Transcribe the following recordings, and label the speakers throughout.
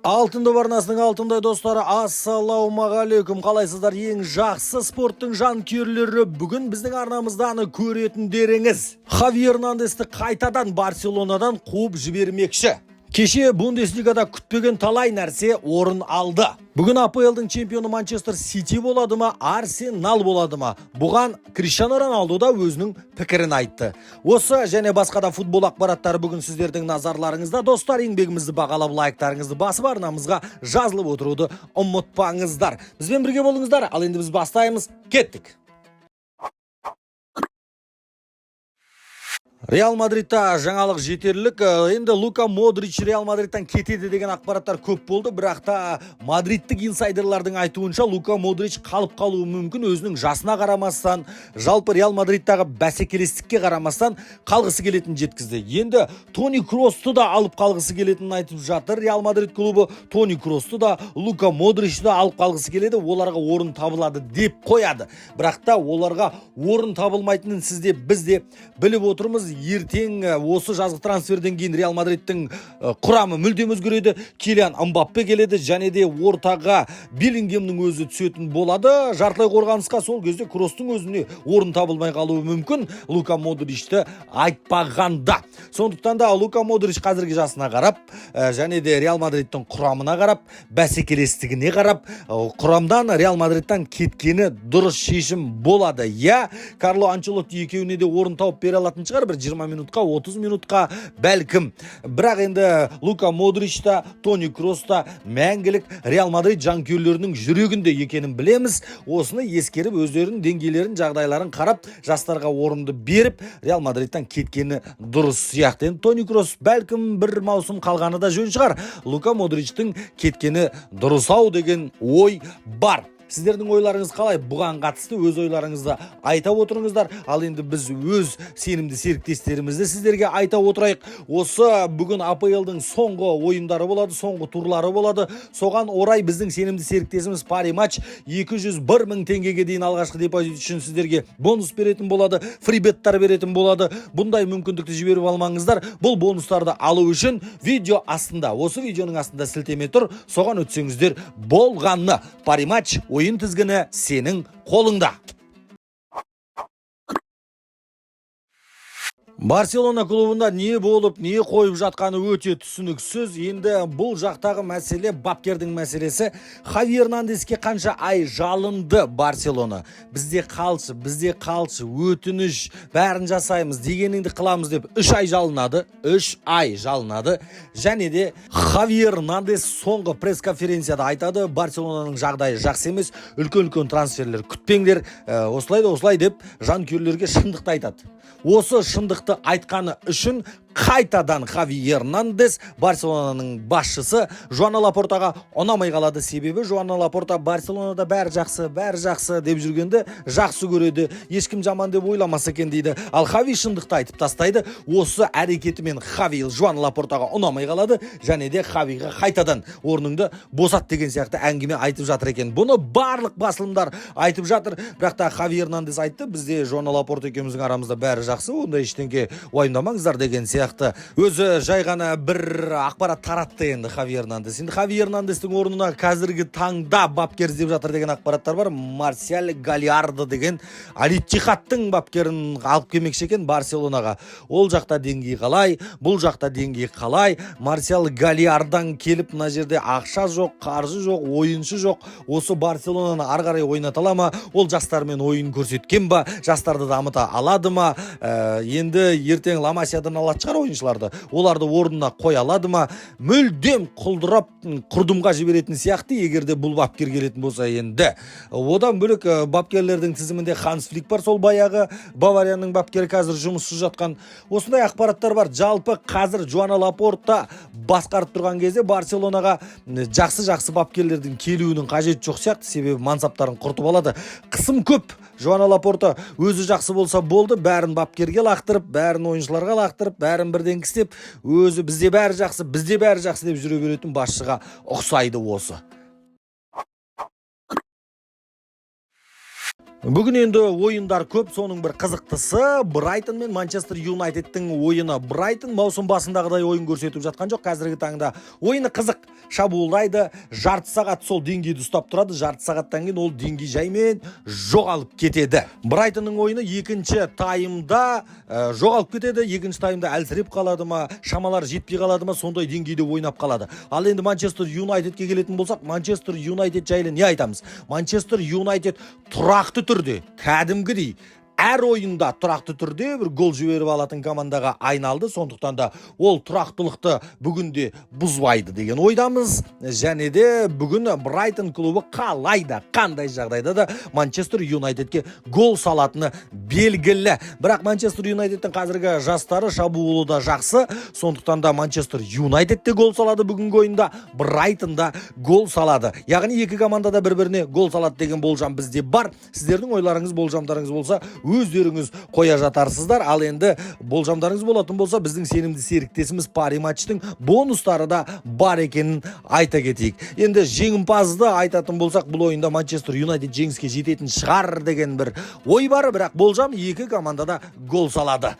Speaker 1: Алтын доп арнасының алтындай достары, ассалаумағалейкум! Қалайсыздар, ең жақсы спорттың жанкүйерлері? Бүгін біздің арнамыздан көретіндеріңіз: Хави Эрнандесті қайтадан Барселонадан қуып жібермекші. Кеше Бундеслигада күтпеген талай нәрсе орын алды. Бүгін АПЛ-дың чемпионы Манчестер Сити болады ма, Арсенал болады ма? Бұған Криштиану Роналду да өзінің пікірін айтты. Осы және басқа да футбол ақпараттары бүгін сіздердің назарларыңызда. Достар, еңбегімізді бағалап, лайктарыңызды басып, арнамызға жазылып отыруды ұмытпаңыздар. Бізбен бірге болыңыздар. Ал енді біз бастаймыз. Кеттік. Реал Мадридта жаңалық жетерлік. Енді Лука Модрич Реал Мадридтан кетеді деген ақпараттар көп болды, бірақ та мадридтік инсайдерлардың айтуынша, Лука Модрич қалып қалуы мүмкін. Өзінің жасына қарамастан, жалпы Реал Мадридтағы бәсекелестікке қарамастан, қалғысы келетінін жеткізді. Енді Тони Кросты да алып қалғысы келетінін айтып жатыр. Реал Мадрид клубы Тони Кросты да, Лука Модричті да алып қалғысы келеді, оларға орын табылады деп қояды. Бірақ та оларға орын табылмайтынын сіз де, біз де біліп отырмыз. Ертең осы жазғы трансферден кейін Реал Мадридтің құрамы мүлдем өзгереді. Килиан Мбаппе келеді және де ортаға Беллингемнің өзі түсетін болады. Жартылай қорғанысқа сол кезде Кростың өзіне орын табылмай қалуы мүмкін, Лука Модричті айтпағанда. Сондықтан да Лука Модрич қазіргі жасына қарап, және де Реал Мадридтің құрамына қарап, бәсекелестігіне қарап, құрамдан, Реал Мадридтан кеткені дұрыс шешім болады. Иә, Карло Анчелотти екеуіне де орын тауып бере алатын шығар, бір 20 минутқа, 30 минутқа бәлкім. Бірақ енді Лука Модрич та, Тони Кросс та мәңгілік Реал Мадрид жанкүйерлерінің жүрегінде екенін білеміз. Осыны ескеріп, өздерінің деңгейлерін, жағдайларын қарап, жастарға орынды беріп, Реал Мадридтан кеткені дұрыс сияқты. Енді Тони Кросс бәлкім бір маусым қалғаны да жөн шығар. Лука Модричтің кеткені дұрыс ау деген ой бар. Сіздердің ойларыңыз қалай? Бұған қатысты өз ойларыңызды айта отырыңыздар. Ал енді біз өз сенімді серіктестерімізді сіздерге айта отырайық. Осы бүгін АПЛ-дың соңғы ойындары болады, соңғы турлары болады. Соған орай біздің сенімді серіктесіміз Пари Матч 201 мың теңгеге дейін алғашқы депозит үшін сіздерге бонус беретін болады, фрибеттар беретін болады. Бұндай мүмкіндікті жіберіп алмаңыздар. Бұл бонустарды алу үшін видео астында, осы видеоның астында сілтеме тұр, соған өтсеңіздер болғаны. Пари Матч, ойын тізгіні сенің қолыңда. Барселона клубында не болып, не қойып жатқаны өте түсініксіз. Енді бұл жақтағы мәселе бапкердің мәселесі. Хави Эрнандеске қанша ай жалынды Барселона. Бізде қалшы, бізде қалшы, өтініш, бәрін жасаймыз, дегеніңді қыламыз деп 3 ай жалынады. 3 ай жалынады. Және де Хави Эрнандес соңғы пресс-конференцияда айтады: Барселонаның жағдайы жақсы емес, үлкен-үлкен трансферлер күтпеңдер, осылай да осылай деп жанкүйерлерге шындықты айтады. Осы шындықты айтқаны үшін қайтадан Хави Эрнандес Барселонаның басшысы Жуана Лапортаға ұнамай қалады. Себебі Жуана Лапорта Барселонада бәрі жақсы, бәрі жақсы деп жүргенді жақсы көреді. Ешкім жаман деп ойламаса екен дейді. Ал Хави шындықты айтып тастайды. Осы әрекетімен Хави Жуан Лапортаға ұнамай қалады және де Хавиға қайтадан орныңды босат деген сияқты әңгіме айтып жатыр екен. Бұны барлық басылымдар айтып жатыр. Бірақ та Хави Эрнандес айтты: бізде Жуана Лапорта екеуміздің арамызда бәрі жақсы, ондай ештеңке уайымдамаңыздар деген сияқты. Өзі жай ғана бір ақпарат таратты енді Хави Эрнандес. Енді Хави Эрнандестің орнына қазіргі таңда бапкер іздеп жатыр деген ақпараттар бар. Марсиаль Гальярдо деген Аль-Иттихадтың бапкерін алып келмекші екен Барселонаға. Ол жақта деңгей қалай, бұл жақта деңгей қалай? Марсиаль Гальярдан келіп, мына жерде ақша жоқ, қаржы жоқ, ойыншы жоқ. Осы Барселонаны ары қарай ойната ала ма? Ол жастармен ойын көрсеткен ба? Жастарды дамыта алады ма? Енді ертең Ла Масиядан алатын шығар ойыншыларды. Оларды орнына қоя алады ма? Мүлдем құлдырап, құрдымға жіберетін сияқты, егер де бұл бапкер келетін болса енді. Одан бөлек бапкерлердің тізімінде Ханс Флик бар, сол баяғы Баварияның бапкері, қазір жұмыссыз жатқан. Осындай ақпараттар бар. Жалпы қазір Жуана Лапорта басқарып тұрған кезде Барселонаға жақсы-жақсы бапкерлердің келуінің қажеті жоқ сияқты, себебі мансаптарын құртып алады. Қысым көп. Жуана Лапорта өзі жақсы болса болды, бәрін бапкерге лақтырып, бәрін ойыншыларға лақтырып, бәрін бірден істеп, өзі бізде бәрі жақсы, бізде бәрі жақсы деп жүре беретін басшыға ұқсайды осы. Бүгін енді ойындар көп, соның бір қызықтысы Брайтон мен Манчестер Юнайтедтің ойыны. Брайтон маусым басындағыдай ойын көрсетіп жатқан жоқ. Қазіргі таңда ойыны қызық, шабуылдайды, жарты сағат сол деңгейді ұстап тұрады, жарты сағаттан кейін ол деңгей жаймен жоғалып кетеді. Брайтонның ойыны екінші таймда жоғалып кетеді, екінші таймда әлсіреп қалады ма, шамалары жетпей қалады ма, сондай деңгейде ойнап қалады. Ал енді Манчестер Юнайтедке келетін болсақ, Манчестер Юнайтед жайлы не айтамыз? Манчестер Юнайтед тұрақты түрде, кәдімгідей әр ойында тұрақты түрде бір гол жіберіп алатын командаға айналды. Сондықтан да ол тұрақтылықты бүгінде бұзбайды деген ойдамыз. Және де бүгін Брайтон клубы қалай да, қандай жағдайда да Манчестер Юнайтедке гол салатыны белгілі. Бірақ Манчестер Юнайтедтің қазіргі жастары, шабуылы да жақсы. Сондықтан да Манчестер Юнайтед те гол салады бүгінгі ойында, Брайтон да гол салады. Яғни екі команда да бір-біріне гол салады деген болжам бізде бар. Сіздердің ойларыңыз, болжамдарыңыз болса, өздеріңіз қоя жатарсыздар. Ал енді болжамдарыңыз болатын болса, біздің сенімді серіктесіміз Пари Матчтың бонустары да бар екенін айта кетейік. Енді жеңімпазды айтатын болсақ, бұл ойында Манчестер Юнайтед жеңіске жететін шығар деген бір ой бар, бірақ болжам: екі команда да гол салады.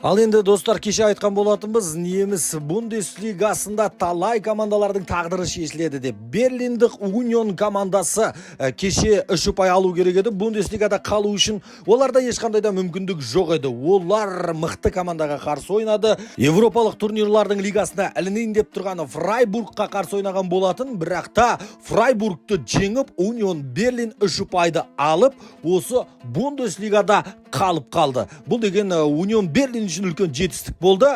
Speaker 1: Ал енді, достар, кеше айтқан болатынбыз, неміс Бундеслигасында талай командалардың тағдыры шешіледі деп. Берлиндік Унион командасы кеше 3 ұпай алу керек еді Бундеслигада қалу үшін. Оларда ешқандай да мүмкіндік жоқ еді. Олар мықты командаға қарсы ойнады. Европалық турнирлардың лигасына ілінейін деп тұрған Фрайбургқа қарсы ойнаған болатын, бірақ та Фрайбургты жеңіп, Унион Берлин 3 ұпайды алып, осы Бундеслигада қалып қалды. Бұл деген Унион Берлин үшін үлкен жетістік болды.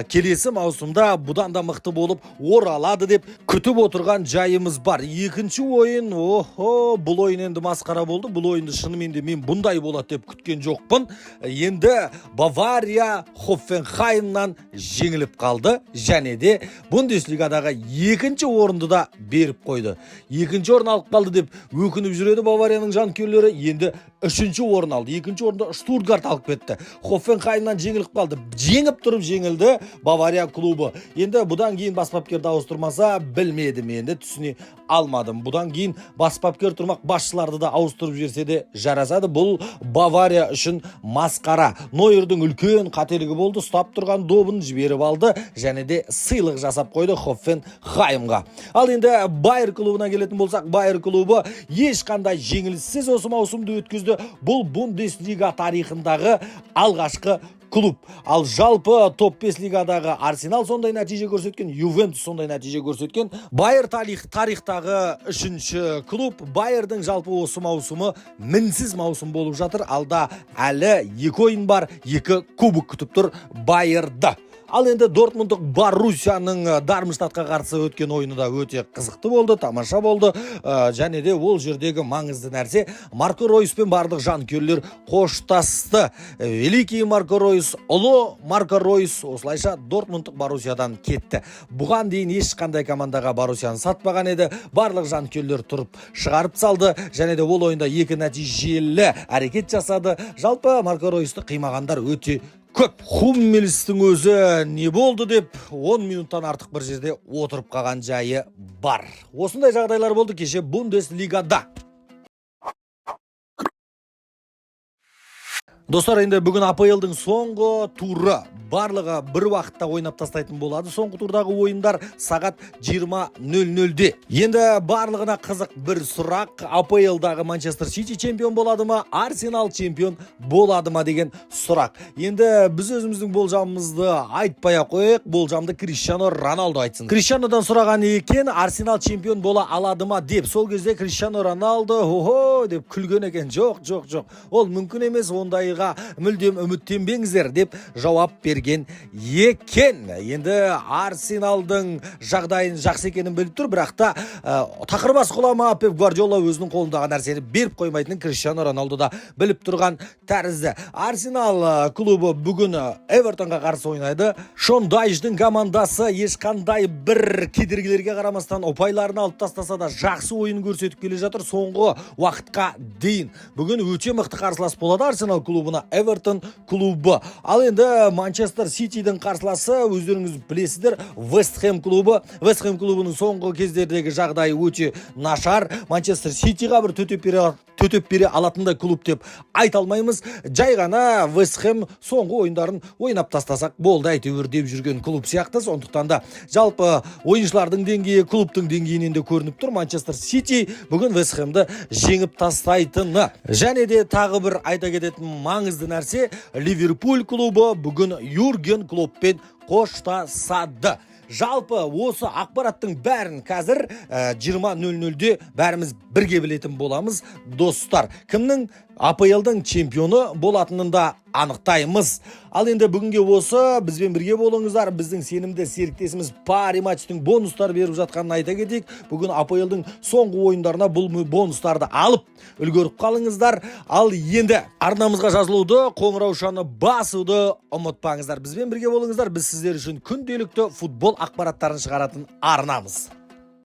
Speaker 1: Келесі маусымда бұдан да мықты болып оралады деп күтіп отырған жайымыз бар. Екінші ойын, охо, бұл ойын енді масқара болды. Бұл ойынды шынымен де мен бұндай болады деп күткен жоқпын. Енді Бавария Хоффенхаймнан жеңіліп қалды және де Бундеслигадағы екінші орынды да беріп қойды. Екінші орын алып қалды деп өкініп жүреді Баварияның жанкүйерлері. Енді үшінші орын алды. Екінші орынды Штутгарт алып кетті. Хоффенхаймнан жеңіліп қалды. Жеңіп тұрып жеңілді Бавария клубы. Енді бұдан кейін бас бапкерді ауыстырмаса, білмедім, енді түсіне алмадым. Бұдан кейін бас бапкер тұрмақ, басшыларды да ауыстырып жіберсе де жарасады. Бұл Бавария үшін масқара. Нойердің үлкен қателігі болды. Ұстап тұрған добын жіберіп алды және де сыйлық жасап қойды Хоффенхаймға. Ал енді Байер клубына келетін болсақ, Байер клубы ешқандай жеңіліссіз осы маусымды өткізді. Бұл Бундеслига тарихындағы алғашқы клуб. Ал жалпы топ 5 лигадағы Арсенал сондай нәтиже көрсеткен, Ювентус сондай нәтиже көрсеткен. Байер тарихтағы үшінші клуб. Байердің жалпы осы маусымы мінсіз маусым болып жатыр. Алда әлі екі ойын бар, екі кубок күтіп тұр Байерді. Ал енді Дортмундық Боруссияның Дармштадтқа қарсы өткен ойыны да өте қызықты болды, тамаша болды. Және де ол жердегі маңызды нәрсе: Марко Ройспен барлық жанкүйерлер қоштасты. Великий Марко Ройс, ұлы Марко Ройс осылайша Дортмундық Боруссиядан кетті. Бұған дейін ешқандай командаға Боруссияны сатпаған еді. Барлық жанкүйерлер тұрып шығарып салды және де ол ойында екі нәтижелі әрекет жасады. Жалпы Марко Ройсты қимағандар өте көп. Хуммельстің өзі не болды деп 10 минуттан артық бір жерде отырып қалған жайы бар. Осындай жағдайлар болды кеше Бундеслигада. Достар, енді бүгін АПЛ-дың соңғы туры. Барлығы бір уақытта ойнап тастайтын болады. Соңғы турдағы ойындар сағат 20:00-де. Енді барлығына қызық бір сұрақ: АПЛ-дағы Манчестер Сити чемпион болады ма, Арсенал чемпион болады ма деген сұрақ. Енді біз өзіміздің болжамымызды айтпай ақ қояйық, болжамды Криштиану Роналду айтсын. Криштианодан сұраған екен, Арсенал чемпион бола алады ма деп. Сол кезде Криштиану Роналду «Охо» деп күлген екен. «Жоқ, жоқ, жоқ, ол мүмкін емес, ондайға мүлдем үміттенбеңіздер», – деп жауап берген екен. Енді Арсеналдың жағдайын жақсы екенін біліп тұр, бірақ та тақырбас ғұлама Пеп Гвардиола өзінің қолындағы нәрсені беріп қоймайтынын Криштиану Роналду да біліп тұрған тәрізді. Арсенал клубы бүгін Эвертонға қарсы ойнайды. Шон Дайштың командасы ешқандай бір кедергілерге қарамастан, ұпайларын алып тастаса да, жақсы ойын көрсетіп келе жатыр соңғы уақытқа дейін. Бүгін өте мықты қарсылас болады Арсенал клубы. клубына Эвертон клубы. Ал енді Манчестер Ситидің қарсыласы, өздеріңіз білесіздер, Вест Хэм клубы. Вест Хэм клубының соңғы кездердегі жағдайы өте нашар. Манчестер Ситиға бір төтеп бере алатындай клуб деп айта алмаймыз. Жай ғана Вест Хэм соңғы ойындарын ойнап тастасақ болды әйтеуір деп жүрген клуб сияқты. Сондықтан да жалпы ойыншылардың деңгейі клубтың деңгейінен де көрініп тұр. Манчестер Сити бүгін Вест Хэмді жеңіп тастайтыны. Және де тағы бір айта кететін маңызды нәрсе: Ливерпуль клубы бүгін Юрген Клоппен қоштасады. Жалпы осы ақпараттың бәрін қазір 20.00-де бәріміз бірге білетін боламыз, достар. Кімнің АПЛ-дың чемпионы болатынын да анықтаймыз. Ал енді бүгінге осы. Бізбен бірге болыңыздар. Біздің сенімді серіктесіміз Пари Матчтың бонустар беріп жатқанын айта кетейік. Бүгін АПЛ-дың соңғы ойындарына бұл бонустарды алып үлгеріп қалыңыздар. Ал енді арнамызға жазылуды, қоңыраушаны басуды ұмытпаңыздар. Бізбен бірге болыңыздар. Біз сіздер үшін күнделікті футбол ақпараттарын шығаратын арнамыз.